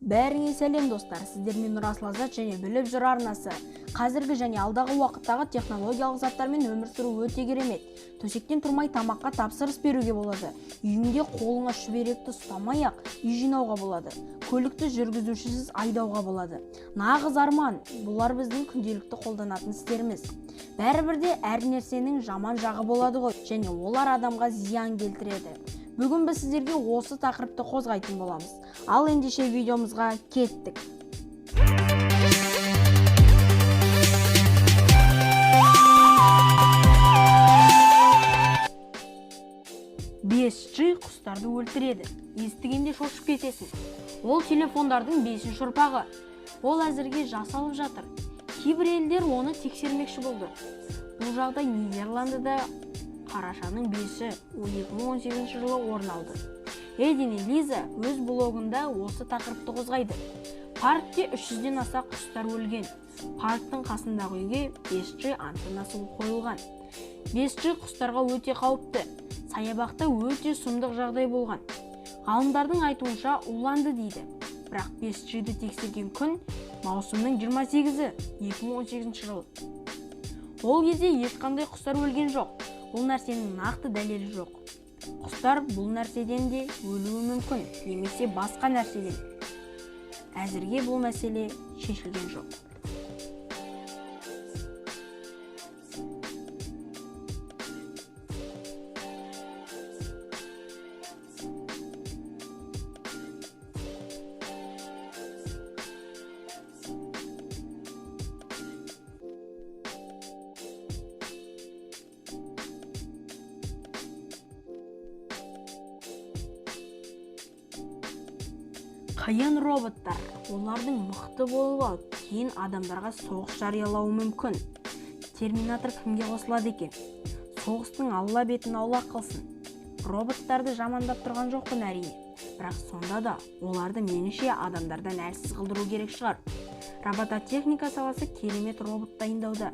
Бәріңе сәлем достар, сіздермен Нұрасыл Азат және Біліп жүр арнасы. Қазіргі және алдағы уақыттағы технологиялық заттармен өмір сүру өте керемет. Төсектен тұрмай тамаққа тапсырыс беруге болады. Үйіңде қолыңа шүберекті ұстамай-ақ үй жинауға болады. Көлікті жүргізушісіз айдауға болады. Нағыз арман, бұлар біздің күнделікті қолданатын істеріміз. Бәрібір де әр нәрсенің жаман жағы болады ғой, және олар адамға зиян келтіреді. Бүгін біз сіздерге осы тақырыпты қозғайтын боламыз. Ал ендеше видеомызға кеттік. G құстарды өлтіреді. Естігенде шошып кетесің. Ол телефондардың 5-ші ұрпағы. Ол әзірге жасалып жатыр. Кейбір елдер оны тексермекші болды. Бұл жағдай Нидерландыда қарашаның 5-і 2018 жылы орын алды. Эдин Лиза өз блогында осы тақырыпты қозғайды. Паркте 300-ден аса құстар өлген. Парктың қасындағы үйге 5G антеннасы қойылған. 5G құстарға өте қауіпті. Саябақта өте сұмдық жағдай болған. Ғалымдардың айтуынша уланды дейді. Бірақ 5G-ді тексерген күн маусымның 28-і 2018 жыл. Ол кезде ешқандай құстар өлген жоқ. Бұл нәрсенің нақты дәлелі жоқ. Құстар бұл нәрседен де өлуі мүмкін, немесе басқа нәрседен. Әзірге бұл мәселе шешілген жоқ. Қиын роботтар, олардың мықты болып алып, кейін адамдарға соғыс жариялауы мүмкін. Терминатор кімге қосылады екен? Соғыстың алла бетін аулақ қылсын. Роботтарды жамандап тұрған жоқпын әрине, бірақ сонда да оларды меніңше адамдардан әлсіз қылдыру керек шығар. Робототехника саласы керемет робот дайындауда.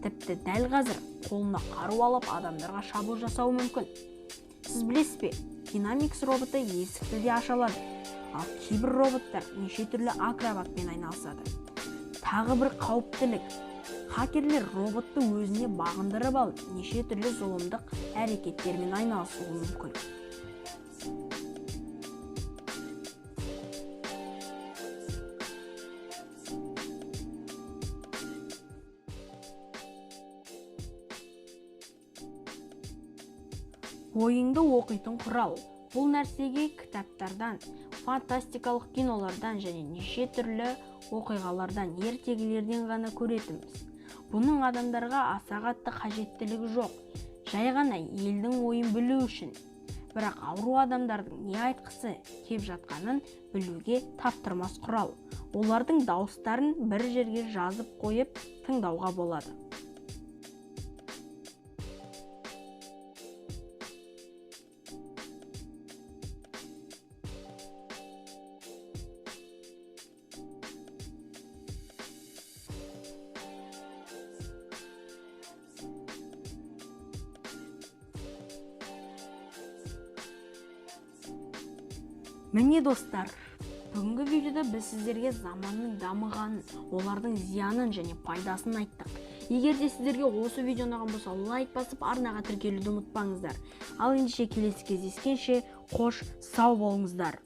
Тіпті дәл қазір қолына қару алып адамдарға шабуыл жасауы мүмкін. Сіз білесіз бе, Динамикс роботы есікті де аша алады. Ал кейбір роботтар неше түрлі акробатпен айналысады. Тағы бір қауіптілік. Хакерлер роботты өзіне бағындырып алып, неше түрлі зұлымдық әрекеттермен айналысуы мүмкін. Ойыңды оқитын құрал. Бұл нәрсеге кітаптардан, фантастикалық кинолардан және неше түрлі оқиғалардан, ертегілерден ғана көретінбіз. Бұның адамдарға аса қатты қажеттілігі жоқ, жай ғана елдің ойын білу үшін. Бірақ ауру адамдардың не айтқысы кеп жатқанын білуге таптырмас құрал. Олардың дауыстарын бір жерге жазып қойып тыңдауға болады. Міне достар, бүгінгі видеода біз сіздерге заманның дамығанын, олардың зиянын және пайдасын айттық. Егер де сіздерге осы видео ұнаған болса, лайк басып арнаға тіркелуді ұмытпаңыздар. Ал ендеше келесі кездескенше, қош, сау болыңыздар.